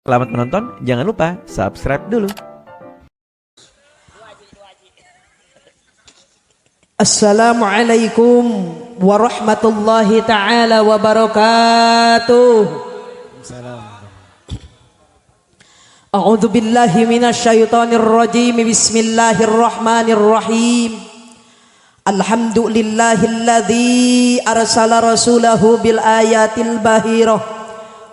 Selamat menonton, jangan lupa subscribe dulu. Assalamualaikum warahmatullahi taala wabarakatuh. A'udzu billahi minasyaitonir rajim. Bismillahirrahmanirrahim. Alhamdulillahilladzi arsala rasulahu bil ayatil bahirah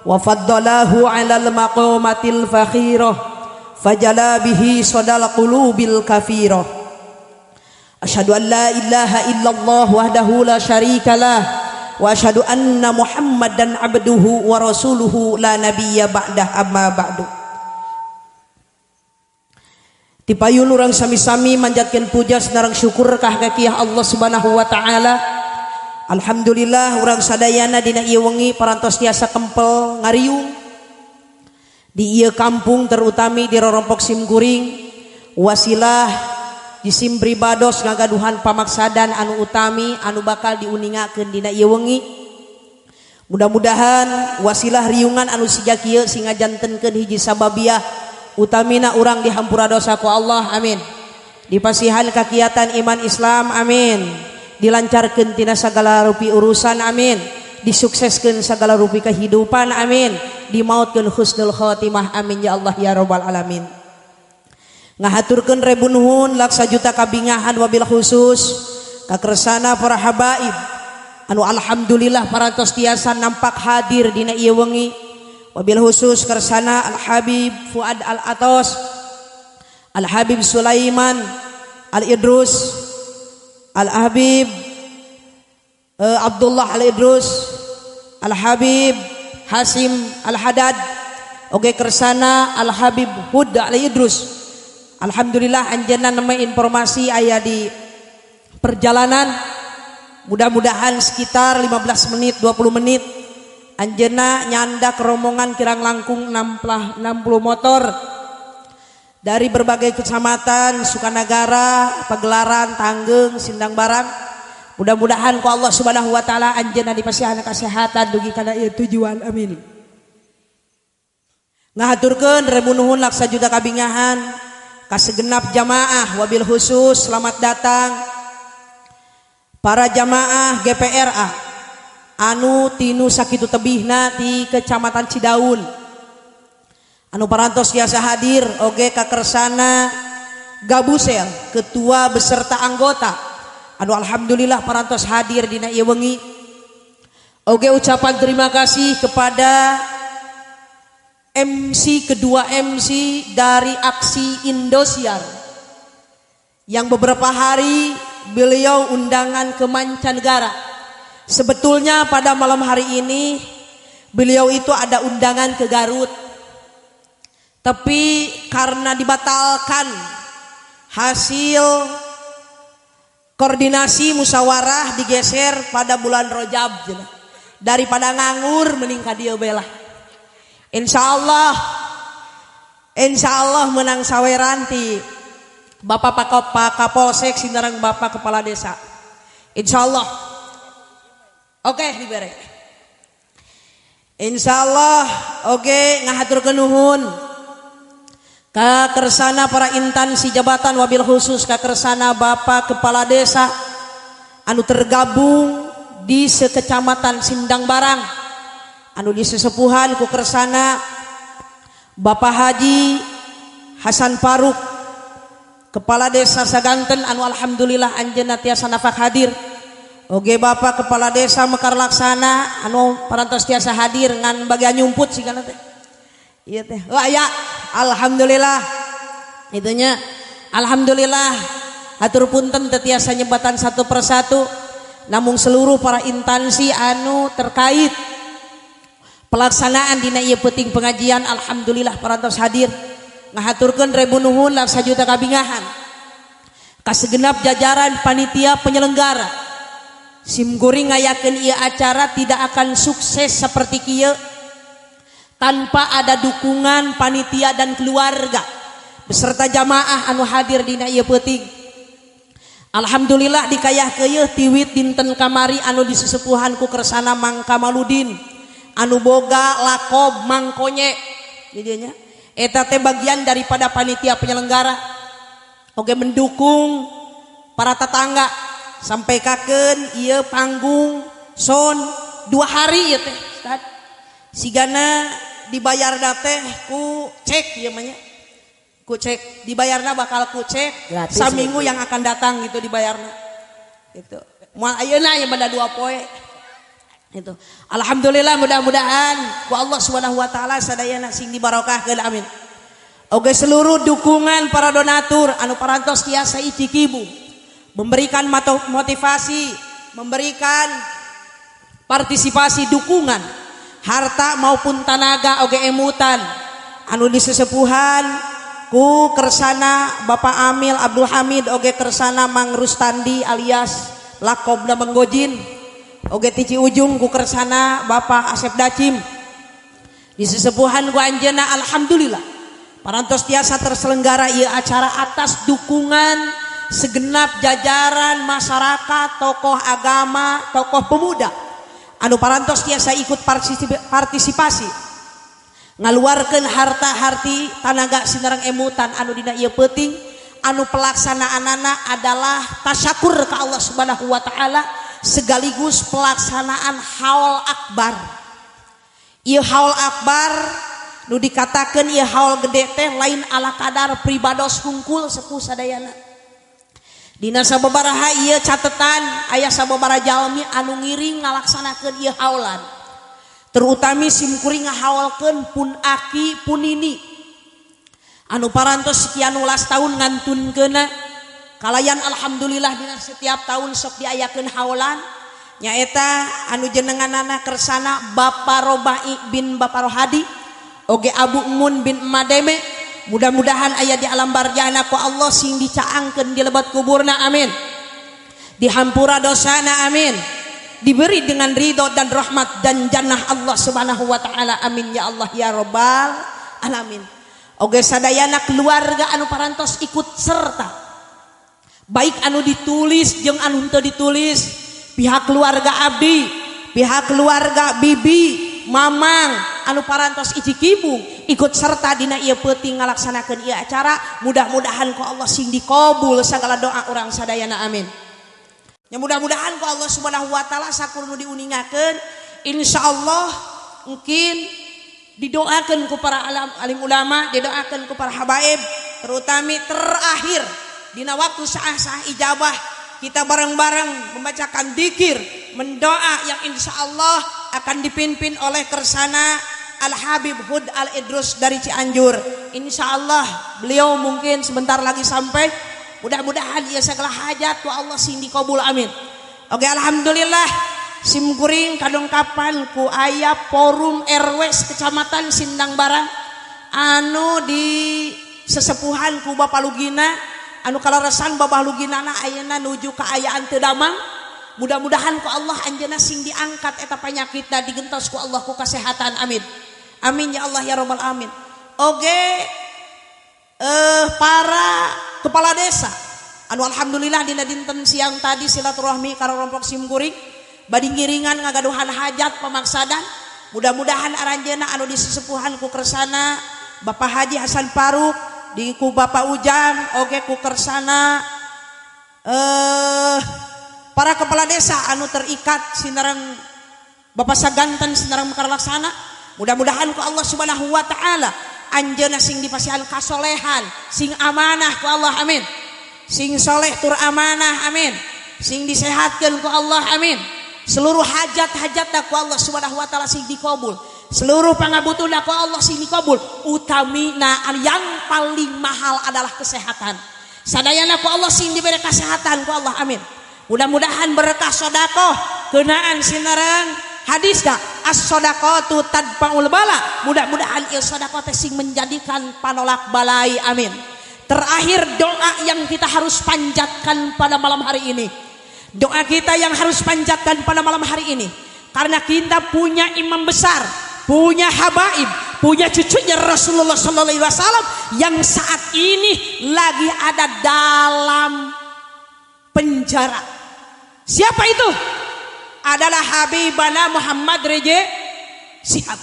wa faddalahu 'alal maqamatil fakhirah fajala bihi sadal qulubil kafirah. Asyhadu an la ilaha illallah wahdahu la syarikalah wa asyhadu anna Muhammadan abduhu wa rasuluhu la nabiyya ba'dah, amma ba'du. Tipayun urang sami-sami manjatkeun puja sareng syukur ka kakiyah Allah Subhanahu wa taala. Alhamdulillah urang sadayana dina ieu wengi parantos tiasa kempel ngariung di ieu kampung, terutami di rorompok simkuring, wasilah jisim pribados ngagaduhan pamaksadan anu utami anu bakal diuningakeun dina ieu wengi. Mudah-mudahan wasilah riungan anu siga kieu sing ngajantenkeun hiji sababiah utamina urang dihampura dosa ku Allah, amin. Dipasihan kakiatan iman Islam, amin. Dilancarkeun tina sagala rupi urusan, amin. Disukseskeun sagala rupi kehidupan, amin. Dimautkeun husnul khotimah, amin ya Allah ya rabbal alamin. Ngahaturkeun rebu nuhun laksa juta kabingahan wabil khusus kakersana para habaib anu alhamdulillah parantos tiasa nampak hadir dina ieu wengi, wabil khusus kersana Al Habib Fuad Al Atos, Al Habib Sulaiman Al Idrus, Al Habib Abdullah Al Idrus, Al Habib Hasim Al Hadad, oge kersana Al Habib Hud Al Idrus. Alhamdulillah anjeunna nama informasi aya di perjalanan, mudah-mudahan sekitar 15 menit 20 menit anjeunna nyandak rombongan kirang langkung 60 motor dari berbagai kecamatan Sukanagara, Pagelaran, Tanggeng, Sindang Barang. Mudah-mudahan ku Allah Subhanahu wa taala anjeunna dipasihan kesehatan dugi kana ieu tujuan, amin. Ngahaturkeun rebu nuhun laksa juta kabingahan kasegenap jamaah, wabil khusus selamat datang para jamaah GPRA anu tinu sakitu tebihna di Kecamatan Cidaun anu parantos tiasa hadir, oge kakersana Gabusel ketua beserta anggota anu alhamdulillah parantos hadir dina ieu wengi. Oge ucapan terima kasih kepada MC, kedua MC dari aksi Indosiar yang beberapa hari beliau undangan ke mancanegara. Sebetulnya pada malam hari ini beliau itu ada undangan ke Garut, tapi karena dibatalkan hasil koordinasi musyawarah, digeser pada bulan Rojab. Daripada nganggur mending ka dieu bae lah. Insyaallah, insyaallah menang saweran ti Bapak Pak Kapolsek sinareng Bapak Kepala Desa. Insyaallah. Oke, dibere. Insyaallah oke, ngahaturkeun nuhun ka kersana para instansi jabatan, wabil khusus ka kersana Bapak Kepala Desa anu tergabung di sekecamatan Sindang Barang anu disesepuhan ku kersana Bapak Haji Hasan Faruk, Kepala Desa Saganten, anu alhamdulillah anjeunna tiasa nafak hadir. Oge Bapak Kepala Desa Mekar Laksana anu parantos tiasa hadir ngan bagian nyumput sigana teh. Ieu teh. Wah ya, alhamdulillah. Itunya alhamdulillah, hatur punten teu tiasa nyebatan satu persatu, namun seluruh para instansi anu terkait pelaksanaan dina ieu peuting pengajian alhamdulillah parantos hadir. Ngahaturkeun rebu nuhun laksa juta kabingahan kasegenap jajaran panitia penyelenggara. Simkuring ngayakeun ieu acara tidak akan sukses seperti kieu tanpa ada dukungan panitia dan keluarga beserta jamaah anu hadir dina ieu peuting. Alhamdulillah dikayah keuyeeh tiwit dinten kamari anu disesepuhan ku kersana Mang Kamaludin anu boga lakob Mangkonye. di dieu nya. Eta teh bagian daripada panitia penyelenggara. Oge mendukung para tetangga sampai kakeun ieu panggung son 2 hari ieu teh Ustad. Sigana dibayarna teh ku cek ieu mah nya. Ku cek dibayarna bakal ku cek gratis saminggu gitu. Yang akan datang gitu dibayarna. Gitu. Moal ayeuna ieu mah 2 poe. Itu. Alhamdulillah mudah-mudahan ku Allah Subhanahu wa taala sadayana sing dibarokahkeun amin. Oge seluruh dukungan para donatur anu parantos tiasa icikibu memberikan motivasi, memberikan partisipasi dukungan harta maupun tanaga oge emutan anu disesepuhan ku kersana Bapak Amil Abdul Hamid oge kersana Mang Rustandi alias Lakobna Menggojin oge tici ujung ku kersana Bapak Asep Dacim disesepuhan ku anjeunna alhamdulillah parantos tiasa terselenggara ieu acara atas dukungan segenap jajaran masyarakat, tokoh agama, tokoh pemuda anu parantos tiasa ikut partisipasi ngaluarkeun harta-harti tanaga sinareng emutan anu dina ieu peuting anu pelaksanaanana adalah tasyakur ka Allah Subhanahu wa taala sekaligus pelaksanaan haul akbar. Ieu haul akbar nu dikatakeun ieu haul gede teh lain ala kadar pribados hungkul sepuh sadayana. Dina sababaraha ieu catetan aya sababaraha jalmi anu ngiring ngalaksanakeun ieu haulan. Terutami simkuring ngahaulkeun pun aki pun nini anu parantos sekian ulas tahun ngantunkeunna kalayan alhamdulillah dina setiap tahun sok diayakeun haulan nyaeta anu jenenganana kersana Bapak Robai bin Bapak Rohadi oge Abu Mun bin Mademe mudah-mudahan aya di alam barjana ku Allah sing dicaangkeun di lebat kuburna amin, dihampura dosana amin, diberi dengan ridho dan rahmat dan jannah Allah Subhanahu wa taala amin ya Allah ya robbal alamin. Oge sadayana keluarga anu parantos ikut serta baik anu ditulis jeung anu henteu ditulis, pihak keluarga abdi, pihak keluarga bibi, mamang anu parantos icikibung ikut serta dina ieu peuting ngalaksanakeun ieu acara, mudah-mudahan ku Allah sing dikabul sagala doa urang sadayana amin. Ya mudah-mudahan ku Allah Subhanahu wa taala sakur nu diuningakeun insyaallah mungkin didoakeun ku para alim ulama, didoakeun ku para habaib, terutama terakhir dina waktu saah-saah ijabah kita bareng-bareng membacakan dikir, mendoa yang insyaallah akan dipimpin oleh kersana Al Habib Hud Al Idrus dari Cianjur. Insyaallah beliau mungkin sebentar lagi sampai. Mudah-mudahan ia segala hajat ku Allah sing dikabul amin. Oke alhamdulillah simkuring kadongkapan ku aya forum RW Kecamatan Sindang Barang anu di sesepuhan ku Bapak Lugina anu kaleresan Bapak Luginana ayeuna nuju kaayaan teu damang. Mudah-mudahan ku Allah anjeunna sing diangkat eta panyakitna digentos ku Allah ku kasehatan amin. Amin ya Allah ya robbal alamin. Oge para kepala desa anu alhamdulillah dina dinten siang tadi silaturahmi karo rompok simkuring badi ngiringan ngagaduhan hajat pamaksadan. Mudah-mudahan aranjeunna anu disesepuhan ku kersana Bapak Haji Hasan Faruk di ku Bapak Ujang oge ku kersana para kepala desa anu terikat sinareng Bapak Saganten sinareng Mekar Laksana. Mudah-mudahan ku Allah Subhanahu wa taala anjeunna sing dipasihan kasolehan, sing amanah ku Allah amin. Sing soleh tur amanah amin. Sing disehatkeun ku Allah amin. Seluruh hajat-hajatna ku Allah Subhanahu wa taala sing dikabul. Seluruh pangabutuhna ku Allah sing dikabul. Utamina yang paling mahal adalah kesehatan. Sadayana ku Allah sing diberi kesehatan ku Allah amin. Mudah-mudahan berkah sedekah keunaan sinareng hadis dah as-shadaqatu tadfa'ul bala. Mudah-mudahan ieu sedekah teh sing menjadikan panolak balai amin. Terakhir doa yang kita harus panjatkan pada malam hari ini. Doa kita yang harus panjatkan pada malam hari ini. Karena kita punya imam besar, punya habaib, punya cucunya Rasulullah sallallahu alaihi wasallam yang saat ini lagi ada dalam penjara. Siapa itu? Adalah Habibana Muhammad Rizik Syihab.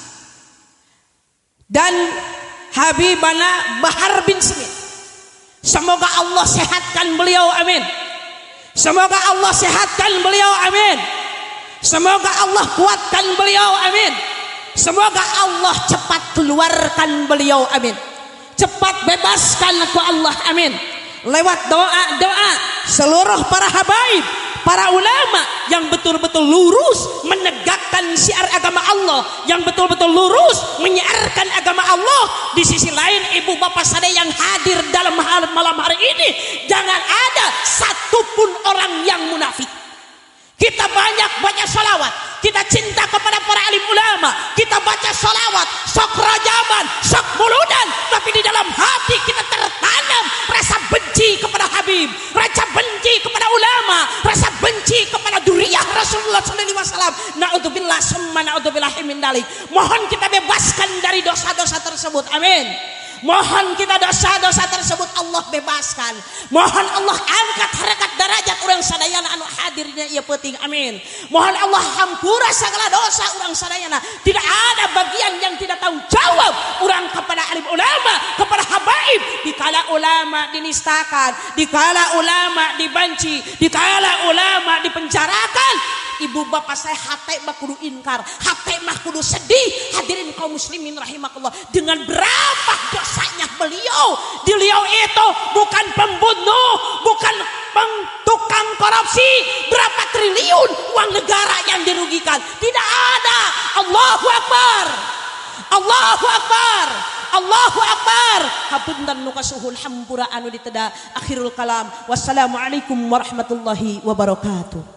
Dan Habibana Bahar bin Smith. Semoga Allah sehatkan beliau, amin. Semoga Allah sehatkan beliau, amin. Semoga Allah kuatkan beliau, amin. Semoga Allah cepat keluarkan beliau, amin. Cepat bebaskan aku Allah, amin. Lewat doa-doa seluruh para habaib, para ulama yang betul-betul lurus menegakkan syiar agama Allah, yang betul-betul lurus menyiarkan agama Allah. Di sisi lain, ibu bapak saya yang hadir dalam hal malam hari ini, jangan ada satupun orang yang munafik. Kita banyak baca salawat, kita cinta kepada para alim ulama, kita baca salawat, sok rajaban, sok muludan, tapi di dalam hati kita tertanam rasa benci kepada Habib, rasa benci kepada ulama, rasa benci kepada dzurriyah Rasulullah SAW. Naudzubillah summa naudzubillahi min dzalik. Mohon kita bebaskan dari dosa-dosa tersebut. Amin. Mohon kita dosa-dosa tersebut Allah bebaskan. Mohon Allah angkat harkat derajat urang sadayana anu hadirnya ieu peuting. Amin. Mohon Allah hampura segala dosa urang sadayana. Tidak ada bagian yang tidak tahu jawab urang kepada alim ulama, kepada habaib. Dikala ulama dinistakan, dikala ulama dibenci, dikala ulama dipenjarakan, ibu bapak saya hate mah kudu inkar, hate mah kudu sedih. Hadirin kaum muslimin rahimakumullah, dengan berapa dosanya beliau? Beliau itu bukan pembunuh, bukan tukang korupsi. Berapa triliun uang negara yang dirugikan? Tidak ada. Allahu Akbar, Allahu Akbar, Allahu Akbar. Hapunten nu kasuhun, hampura anu diteda. Akhirul kalam, wassalamualaikum warahmatullahi wabarakatuh.